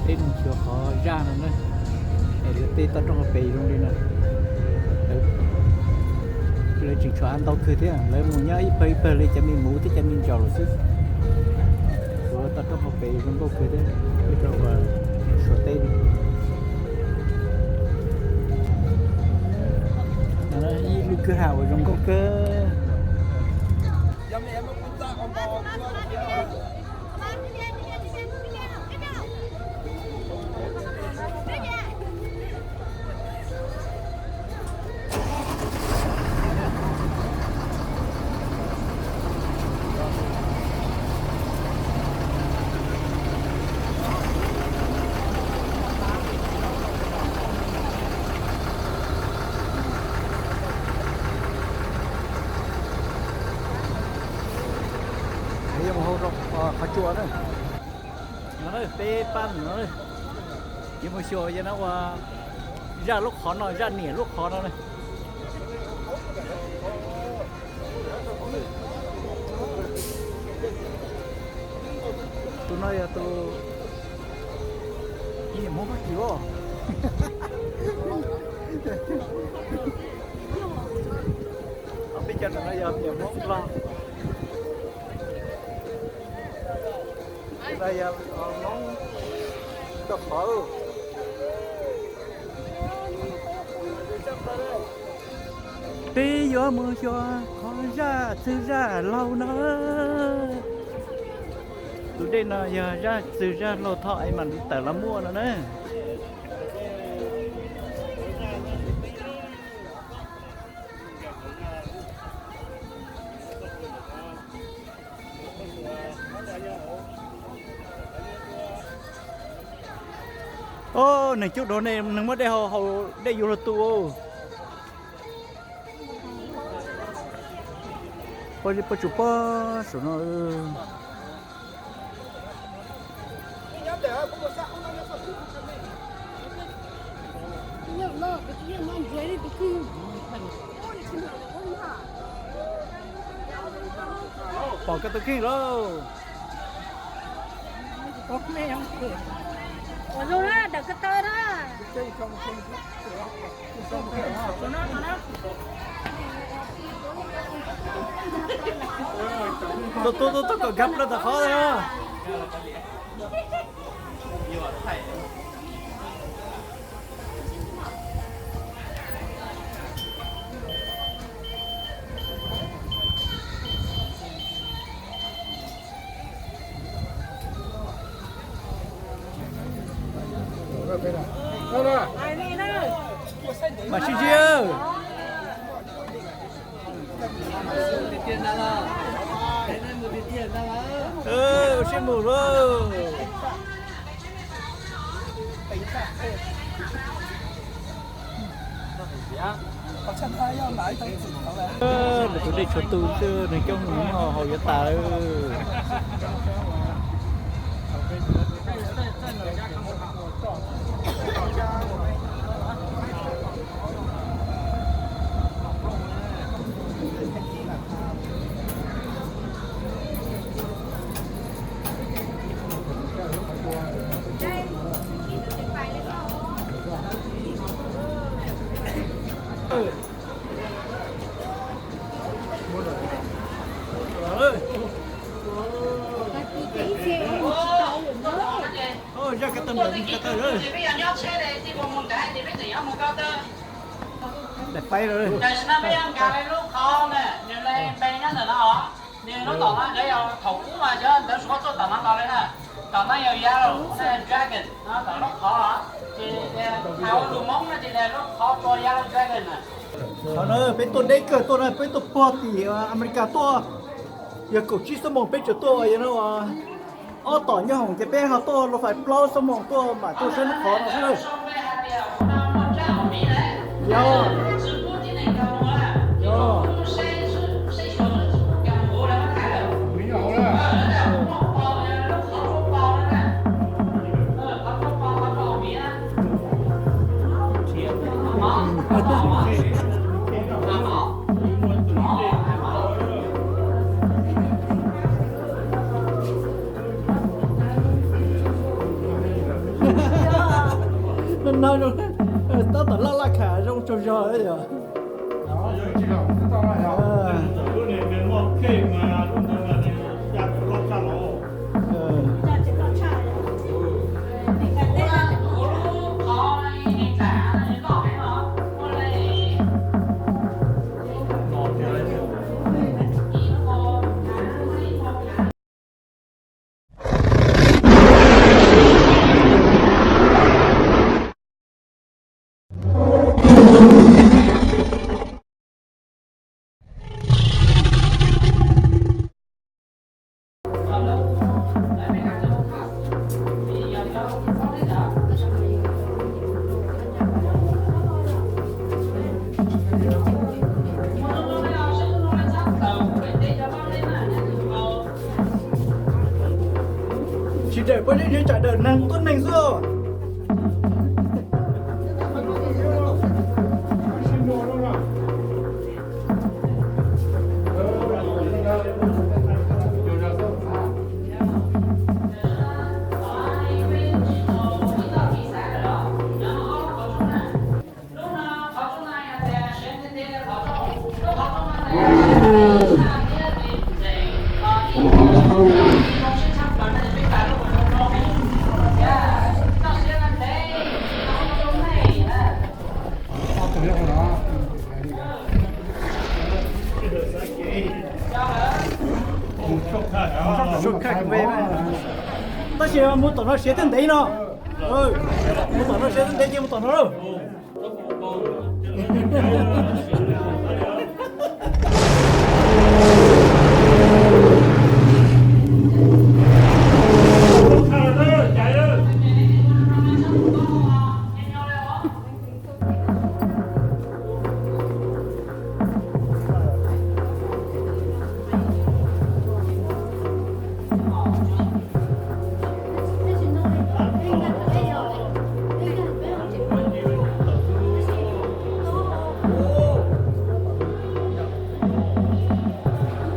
Peb mus xyuas qhov zaj no na, es lawv tej toj roob hauv pes zoo li no. Lawv tseem tshuav ntau kawg thiab, lawv mus nyob ib pawg ib pawg li, cov me muv thiab cov me ntsaum lawm xwb. Xyuas toj roob hauv pes zoo nkauj kawg thiab, ib rau uas Suav teb li. Ib lub kwj ha uas zoo nkauj kawg. Qhov tsua na, no peb pab no, yuav mus xyuas yog no ua zaj lub qhov no, zaj niam lub qhov no. Tus no yog tus niam Hmoob Fab Kis os. Peb cov no yog niam Hmoob Nplog. Tus no yog Hmoob rau qhov. Peb yuav mus xyuas qhov zaj txwg zaj laug no. Tus dej no yog zaj txwg zaj laug thaum es mam li tawm los muaj no na. Os, neeg coob dua ne, neeg muab dej haus, haus dej yuav luag tu. Poj, poj tsum pob saum no. Pom koj tus kheej lauj. Ua zoo na, dawm ko taw na. Tuaj, tuaj, tuaj, tuaj kom nkag plaws tom qhov na. Mam sib ntsib. Ua siab mus lauj. Lawv tus dej tshuav tu xwb, neeg coob, haus yuav tas. Zaj ko taw ntawm ko taw. Daim paib lawm. Tam sim no peb yuav nkag li lub qhov na, nws li npe nyob ntawm no os. Nws lub tom no yog thaum ub mas cov ntawd suav tuaj tom no ntau li na. Tom no yog Yellow Dragon no, tom lub qhov os. Ces hais ua lus Hmoob no ces lub qhov tua Yellow Dragon na. Qhov no peb tuaj deb kawg tuaj na, peb tuaj puag tim Amelikas tuaj, yog kaum tsib xuab moos peb tsuas tuaj, yog no ob tom nyob hoom ces peb ho tuaj lub fais plaub xuab moos tuaj mam tuaj saib lub qhov no xwb. Yog, yog. No no, tab tom laj laj kham zoo tsaug zog yom. Tsis daws pob zeb, tsam daws neeg tuab neeg xwb. Tab sis mus tom no siav thiaj ntev no. Mus tom no siav thiaj ntev, ces mus tom no lawm.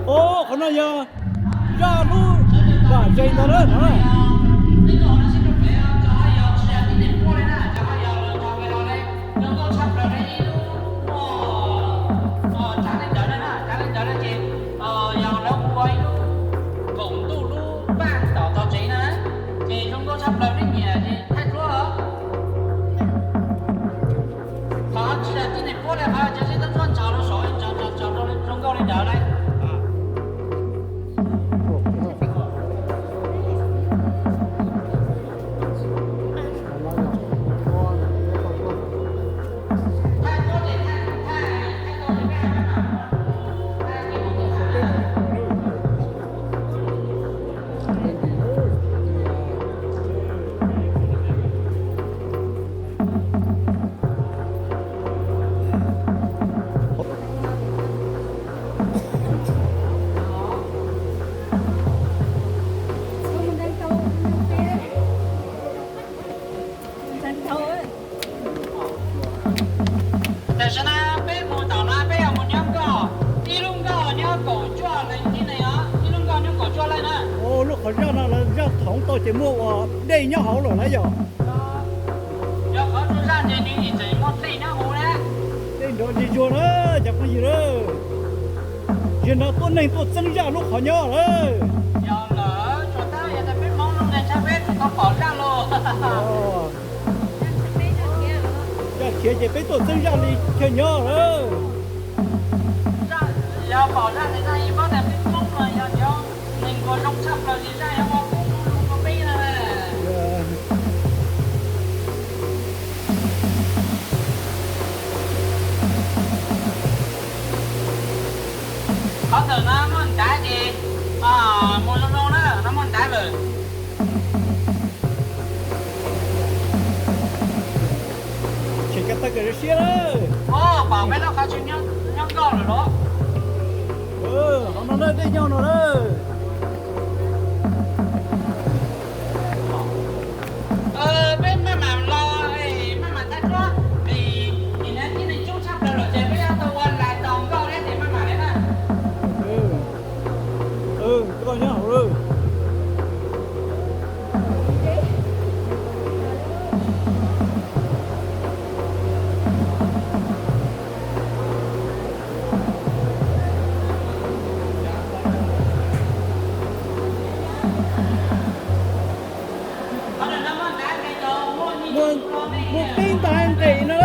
Ob, qhov no yog zaj lub vam zes ntawd na no. Ces zoo nkauj tshaj plaws, nej nyiam ces thaij duab os. Qhov tsis yog tib neeg puab li, qhov cov zeb tub tsuab ntsaws rau saud, ntsaws ntsaws ntsaws rau zoo nkauj li ntawd na. Tam sim no peb mus tom no peb yuav mus nyob nkoj, ib lub nkoj nyob kaum cuaj leej tib neeg os, ib lub nkoj nyob kaum cuaj leej na. Lub qhov zaj no lawv zaj thaud tau ces muaj ua dej nyob hauv lawm na yom. Yog qhov zaj ces nws tseem muaj dej nyob hauv na. Dej nrov ntse zuag na cov phooj ywg na. Zaum no tuaj neeg tuaj txeeb zaj lub qhov nyob lawm. Yog lawm, tsuas tab yog tias peb Hmoob zoo neeg tshaj peb tsuas tau pom zaj los. Zaj khiav ces peb tuaj txeeb zaj li chaw nyob lawm. Yog pom zaj li no yeej paub tias peb Hmoob no yog cov neeg uas zoo tshaj plaws li zaj yuav ua kub ua lub rau peb no. Qhov ntawm no muaj ntav ces mus zoo zoo na, no muaj ntav lawm. Tseem kawg tawg kawg siab lawm. Pom peb lub qhov tsua nyob nkoj lawm los. Qhov no na dej nyob no na. Peb maj mam los, maj mam thaij duab, vim nim no tib neeg coob tshaj plaws lawm ces peb yuav tau ua lais tos nkoj thiab ces maj mam li na. Nkoj nyob hauv lawm. Muaj, muaj qib ntau nqes no.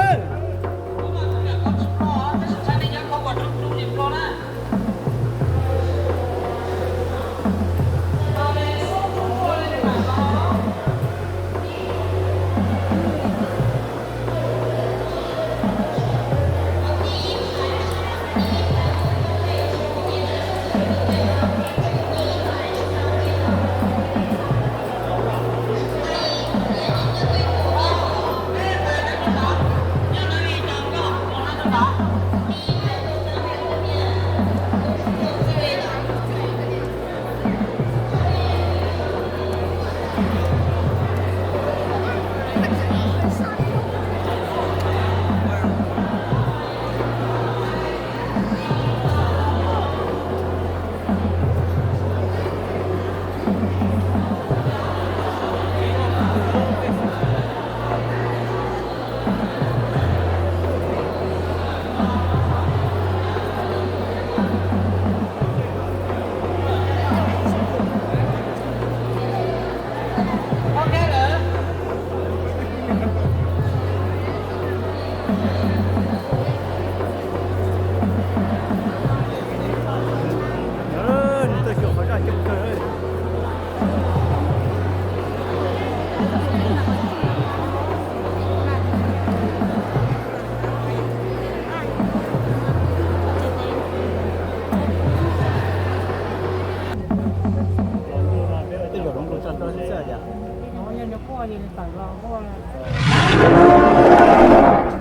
Nws tuaj xyuas qhov zaj coob kawg. Tej zaum hloov lus tso rau xwb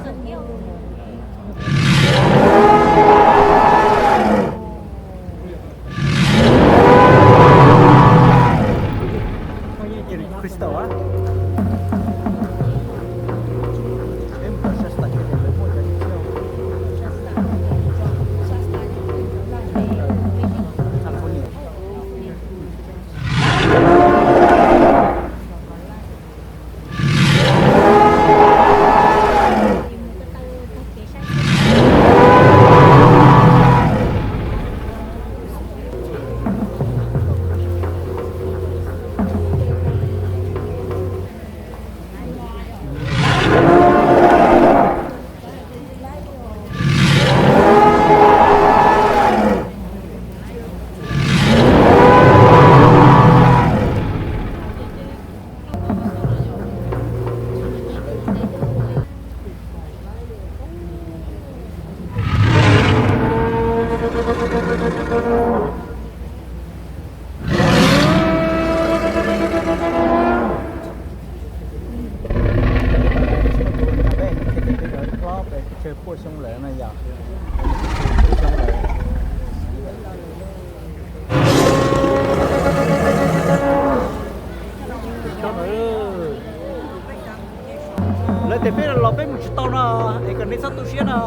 xwb yom. Crystal á. Peb mus tom Shasta ces lawv muaj cov ib txhia. California. Peb chaw puaj xyoo lawm no yom. Lawv tias peb los peb mus tsis tau no, es kom nej txhob tu siab no.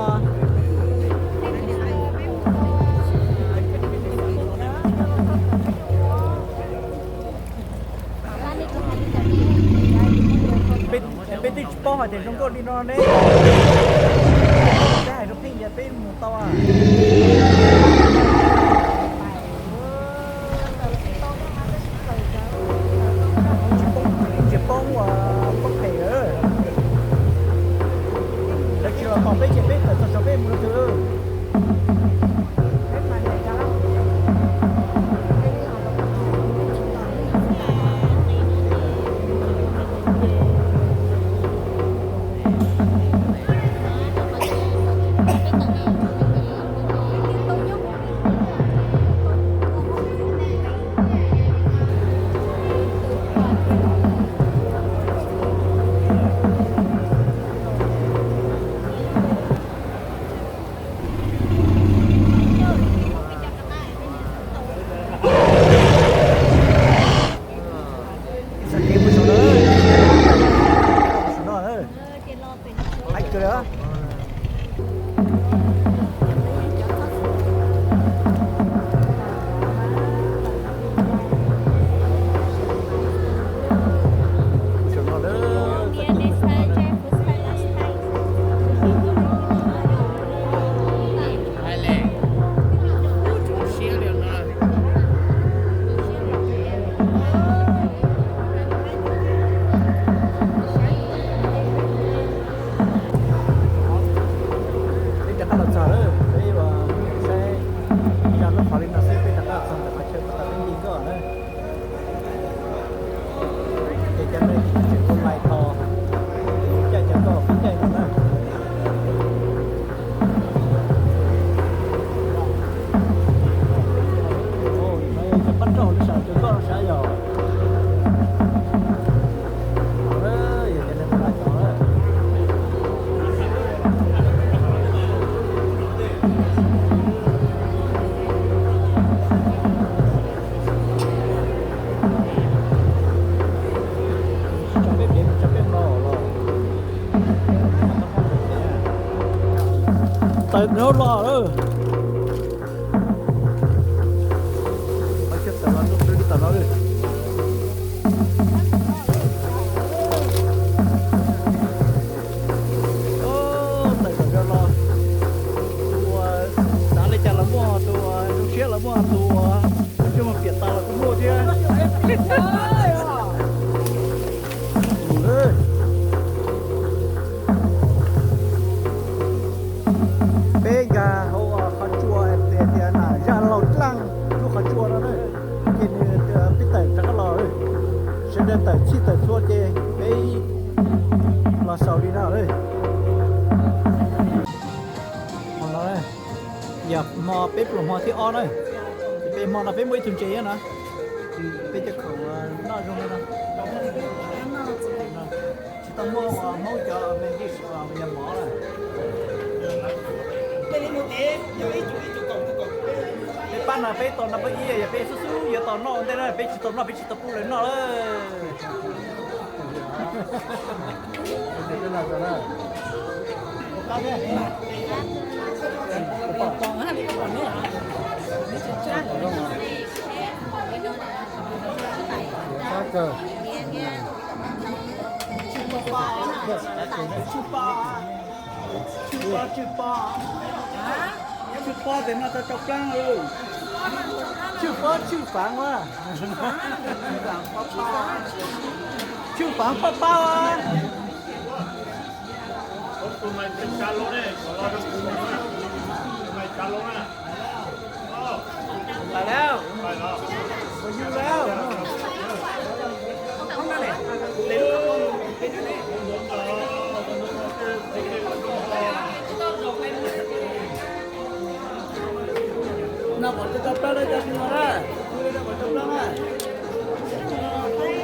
Peb twb tsis paub hais tias zoo nkauj li no ne. Peb hais rau pheej tias peb mus tau. Tsis poob, tsis poob ua pob phem. Lawv tsis los tos peb ces peb tawm txog saum peb mus rau twg. Tawm no los lawm. Qhov chaw tawm los ntug pw li tam no li. Tawm tam no los, tus uas xav li cas los muaj, tus uas zoo siab los muaj, tus uas coj mus piam tas los kuj muaj thiab. Peb nkag hauv qhov tsua tias tias nam zaj laug dlaaj lub qhov tsua no na, ces nws pib tawm rov qab los, sawv daws tawm txhij tawm txhua ces peb los xaus li no. Yog hmo peb pluas hmo thib ob na, ces peb hmo no peb muaj ib tug ntses na, peb cov khoom noj zoo li no. Tsis tau muaj uas Hmoob cov me ntsis uas yog mov lawm. Peb pab no peb tau noj peb ib, yog peb xub xub yuav tau noj ua ntej na, peb tsis tau noj peb tsis tau pub lawv noj lawm. Tsw pob, tsw pob, tsw pob, tsw pob tes no rau rau plaab. Tsw pob tsw faav ua, tsw faav pob pob ua. No pom rau rau plaab lawm, cov tsis no na.